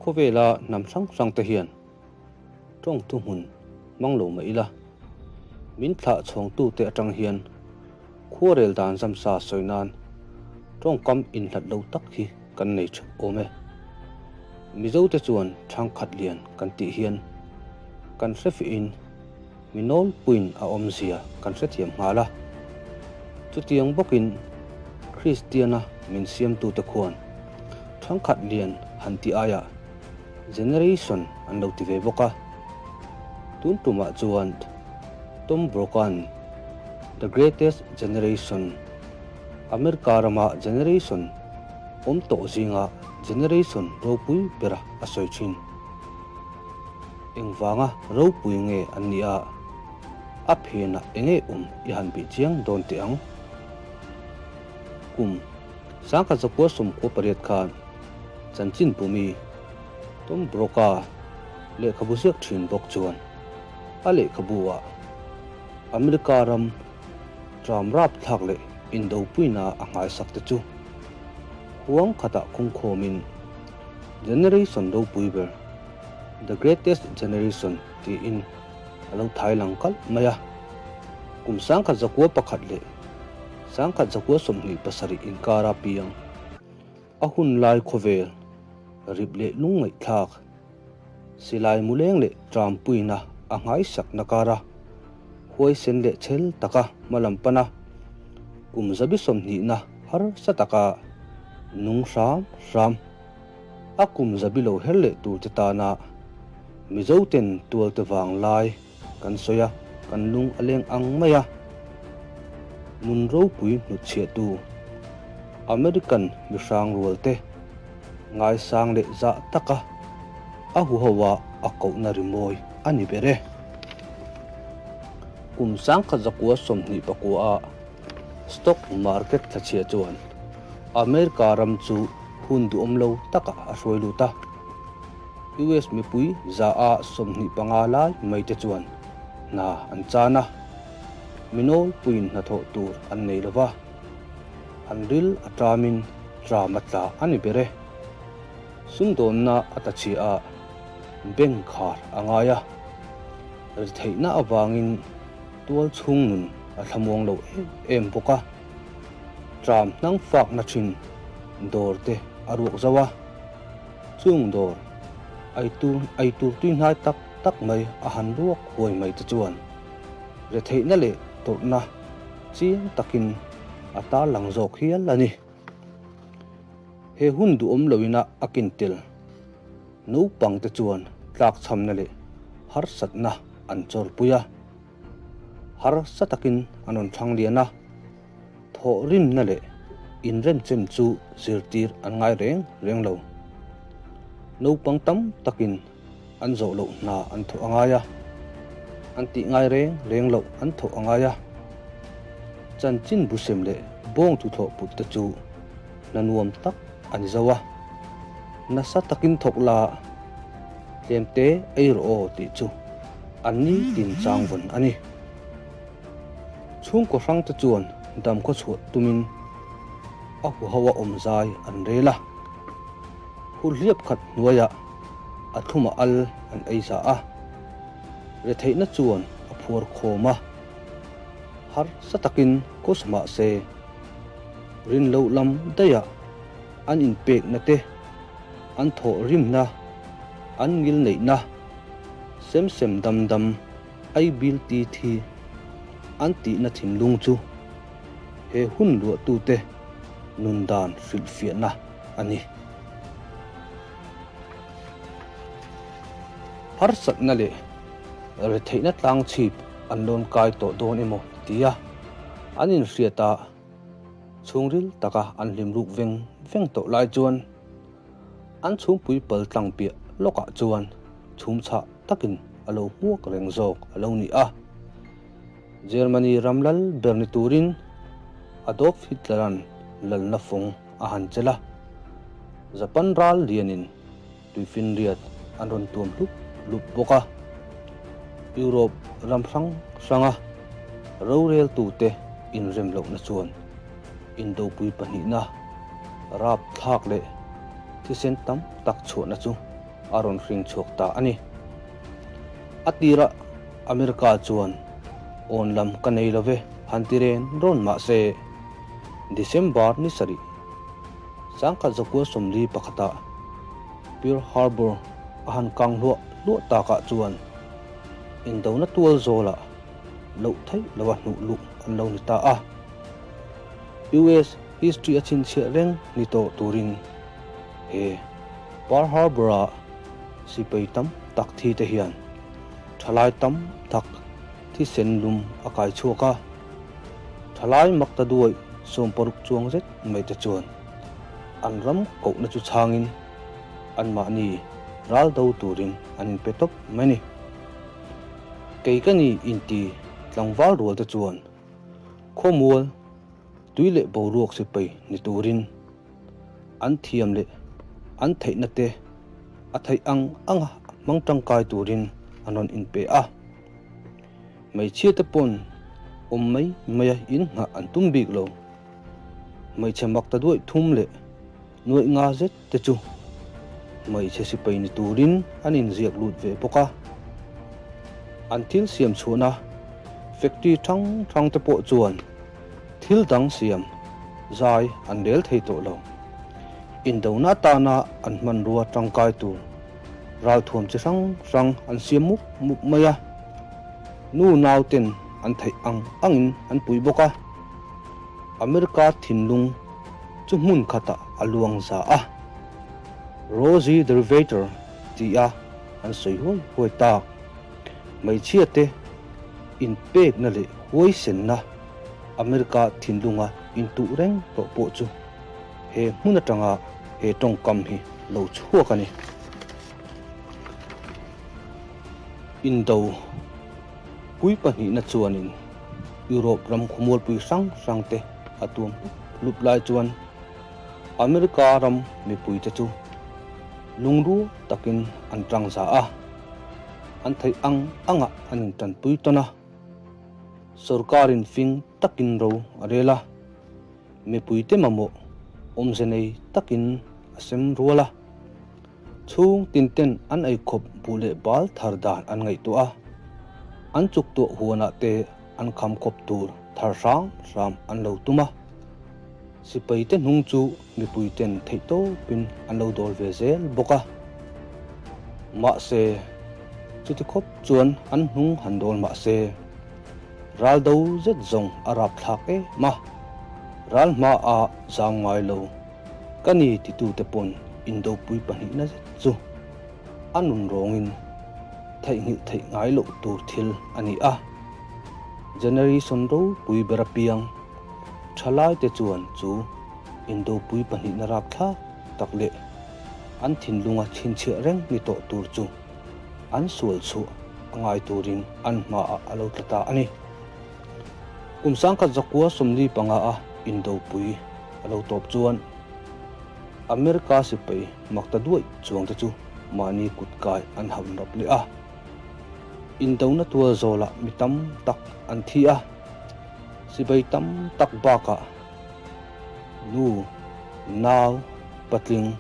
Khawvela hnam hrang hrang te hian tawng thuhmun hmang lo mah ila, min thlah chhawngtute atang hian khuarel dan zamsa sawi nan tawngkam inhlat lo tak hi kan nei theuh awm e. Mizote chuan thangkhat lian kan tih hian kan hre fihin mi nawlpuiin a awmzia kan hrethiam nghal a. Chutiang bawkin Kristiana min siamtute khuan thangkhat lian han tih aiah generation an lo ti ve bawk a. Tun tumah chuan Tom Broka'n The Greatest Generation, America rama generation awm tawh zinga generation ropui bera a sawi thin. Engvanga ropui nge an nih a, a phenah enge awm i han bih chiang dawn teh ang. Kum 1998 khan chanchin pumi Tom Brokaw lehkhabu ziak thin bawk chuan a lehkhabu ah America ram tram rapthlak leh indopuina a nghaisak te chu huang khatah khungkhawmin Generation ropui ber, The Greatest Generation, tiin a lo thai lang kalh mai a. Kum 1901 leh 1927 inkara piang a hun lai khawvel rip leh lungngaihthlak, silai muleng leh trampuina a nghaisakna kara huaisen leh chhel taka hmalam pana kum 20na harsa taka nung hram hram a kum zabi lo her leh tur te tana Mizoten tualte vang lai kan sawi a, kan lung a leng ang mai a. Nun ropui hnutchhiahtu American mihrang rual te ngaisang leh zah taka a huho a a kohna rimawi a ni ber e. Kum 1929 a stock market thlachhia chuan America ram chu hun duhawm lo takah a hruai lut a. US mipui 25 lai mai te chuan hna an chan a, mi nawlpuiin hnathawh tur an nei lo va, an ril a ṭamin ṭam a tla a ni ber e. Sumdawnna a ta chhia a, bank khar a ngai a, ri theihna avangin tual chhung nun a thlamuang lo em em bawk a, ṭam hnang fakna ṭhin dawr te a ruak zauh a. Chung dawr eitur eitur tui hnai tak tak mai a han ruak huai mai te chuan retheihna leh tawrhna chiang takin a tarlang zawk hial a ni. He hun duhawm loina a kin tel naupang te chuan tlakchhamna leh harsatna an chawrpui a, harsa takin an rawn thlang lian a. Thawhrimna leh inremchem chu zirtir an ngai reng reng lo. Naupang tam takin an zawh loh hna an thawh a ngai a, an tih ngai reng reng loh an thawh a ngai a. Chanchin busem leh bawng tuthlawh put te chu hna nuam tak a ni zo a. Nasa takin thawk la, tlemte ei rawh aw tih chu an nitin chang vawn a ni. Chhungkaw hrangte chuan damkhaw chhuah tumin a huho a awm zai an rel a, hurhliap khat hnuaiah a thluma al an ei za a, retheihna chuan a phuar khawm a, harsa takin kawsa mah se rin loh lam daihah an inpekna te, an thawhrimna, an ngilneihna sem sem dam dam Ai bil ti thi an tihna thinlung chu he hun luahtute nun dan hrilhfiahna a ni. Harsatna leh retheihna tlang chhip an lawn kai tawh dawn emaw tia an inhriat a, chhungril taka an hlim ruk veng veng tawh lai chuan an chhungpui pal tlang piah lawkah chuan chhum chhah takin a lo hmuak reng zawk a lo ni a. Germany ram lal ber ni turin Adolf Hitler-a'n lalna fawng a han chelh a, Japan ral lianin tuifinriat an rawn tuam hlup hlup bawk a. Europe ram hrang hranga roreltute inrem lohna chuan indopui pahnihna rapthlak leh thisen tam tak chhuahna chu. a rawn hring chhuak ta a ni. A tirah America chuan awn lam ka nei lo ve han ti ren rawn mah se, December ni sarih, 1941 ah Pearl Harbor a han kang hluah hluah takah chuan indona tual zawlah loh theih loa hnuh luh an lo ni ta a. US history a chhinchhiah reng ni tawh turin he Pearl Harbor-a sipai tam tak thi te hian thalai tam tak thisen lum a kai chhuak a. Thalai makta duai 60 chuang zet mai te chuan an ram kohna chu chhangin anmahni ral do turin an inpe tawp mai a ni. Kei ka ni inti tlangval rual te chuan khawmual tui leh boruak sipai ni turin an thiam leh an theihna te a theih ang anga hmang tangkai turin an rawn inpe a. Hmeichhia te pawn awm mai maia innghah an tum bik lo. Hmeichhe mak ta duaih thum leh nuaih nga zet te chu hmeichhe sipai ni turin an inziak lut ve bawk a. An thil siam chhuahna factory hrang hrang te pawh chuan thil dang siam zai an rel thei tawh lo. Indona atana an hmanrua tangkai tur ralthuam chi hrang hrang an siam mup mup mai a. Nu nau ten an theih ang angin an pui bawk a. America thinlung chu hmun khatah a luang za a, Rosie the Riveter tia an sawi huai huai tak. Hmeichhia te inpekna leh huaisenna America thinlunga intuh reng tawh pawh chu he hmun atanga he tawngkam hi lo chhuak a ni. Indo pui pahnihna chuanin Europe ram khawmualpui hrang hrang te a tuam hlup hlup lai chuan America ram mipuite chu lungrual takin an tang za a, an theih ang angah an intanpui tawn a. Sorkarin fing takin ro a rel a, mipuite mamawh awmze nei takin a sem rual a. Chhung tin ten an eikhawp buh leh bal thar dan an ngaihtuah a, an chuk tuah huanah te an kham khawp tur thar hram hram an lo tum a. Sipai te hnung chu mipui ten theih tawpin an lo dawl ve zel bawk a. Mahse, chuti khawp chuan an hnung han dawl mahse, ral do zet zawng a rapthlak em a, ral hmaah zam ngai lo. Ka ni titute pawn indopui pahnihna zet chu a nun rawngin theihnghilh theih ngai loh tur thil a ni a. Generation ropui ber apiang thalaite chuan chu indopui pahnihna rapthlak tak leh an thinlunga chhinchhiah reng ni tawh tur chu an sual chhuah a ngai turin an hmaah a lo tla ta a ni. Kum 1945 a indopui a lo tawp chuan America sipai makta duaih chuang te chu mahni kut kai an han rap leh a. Indona tual zawlah mi tam tak an thi a, sipai tam tak bakah nu, nau, patling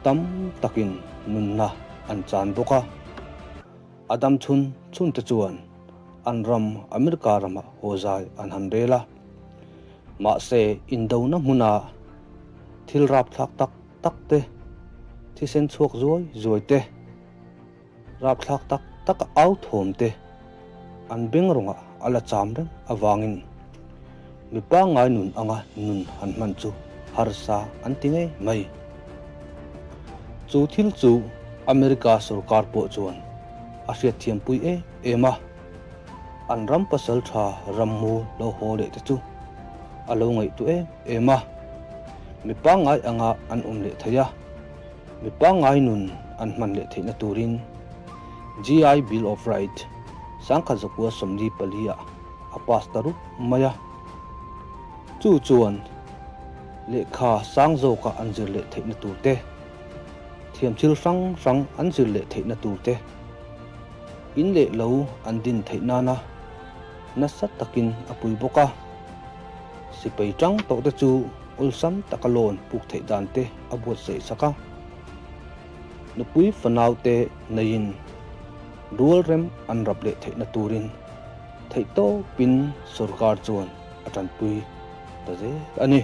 tam takin nunna an chan bawk a. A dam chhun chhun te chuan an ram America ramah haw zai an han rel a. Mahse, indona hmuna thil rapthlak tak tak te, thisen chhuak zuai zuai te, rapthlak tak taka au thawm te an beng rawngah a la cham reng avangin mi pangngai nun anga nun han hman chu harsa an ti ngei mai. Chu thil chu America sorkar pawh chuan a hriatthiampui em em a, an ram pasal tha rammu lo haw leh te chu a lo ngaihtuah em em a, mi pangngai anga an awm leh thei a, mi pangngai nun an hman leh theihna turin GI Bill of Right 1944 ah a pass ta rup mai a, chu chuan lehkha sang zawka an zir leh theihna tur te, thiam thil hrang hrang an zir leh theihna tur te, in leh lo an din theih nana nasa takin a pui bawk a. Sipai tang tawh te chu awlsam taka loan puk theih dan te a buatsaih sak a. Nupui fanaute neiin rualrem an rap leh theihna turin theihtawpin sorkar chuan a tanpui ta zel a ni.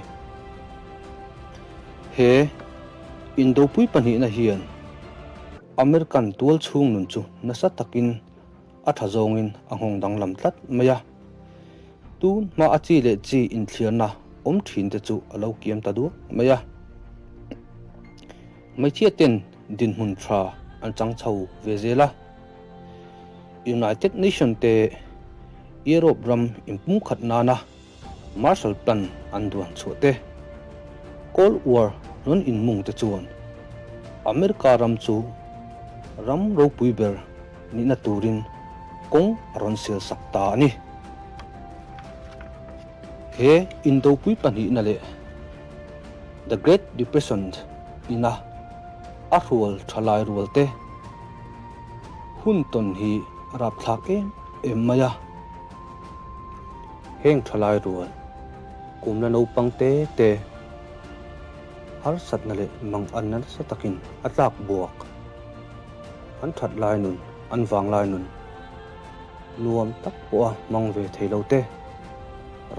He indopui pahnihna hian American tualchhung nun chu nasa takin a tha zawngin a nghawng danglam tlat mai a. Tun hma a chi leh chi inthliarna awm thin te chu a lo kiam ta duak mai a. Hmeichhia ten dinhmun tha an chang chho ve zel a. United Nation te Europe ram inpumkhat nana Marshall Plan an duan chhuah te, Cold War rawn inmung te chuan America ram chu ram ropui ber nihna turin kawng a rawn sial sak ta a ni. He indopui pahnihna leh The Great Depression ina a hrual tha lai rual te hun tawn hi a rapthlak em em mai a. Heng tha lai rual kumna naupang te te harsatna leh manganna nasa takin a tlak buak. An that lai nun, an vang lai nun nuam tak pawha hmang ve thei lo te,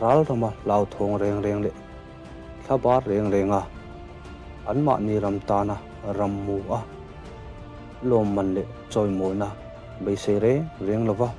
ral rama hlauthawng reng reng leh thla bar reng renga anmahni ram tana ram mu a lawmman leh chawimawina beisei reng reng lova.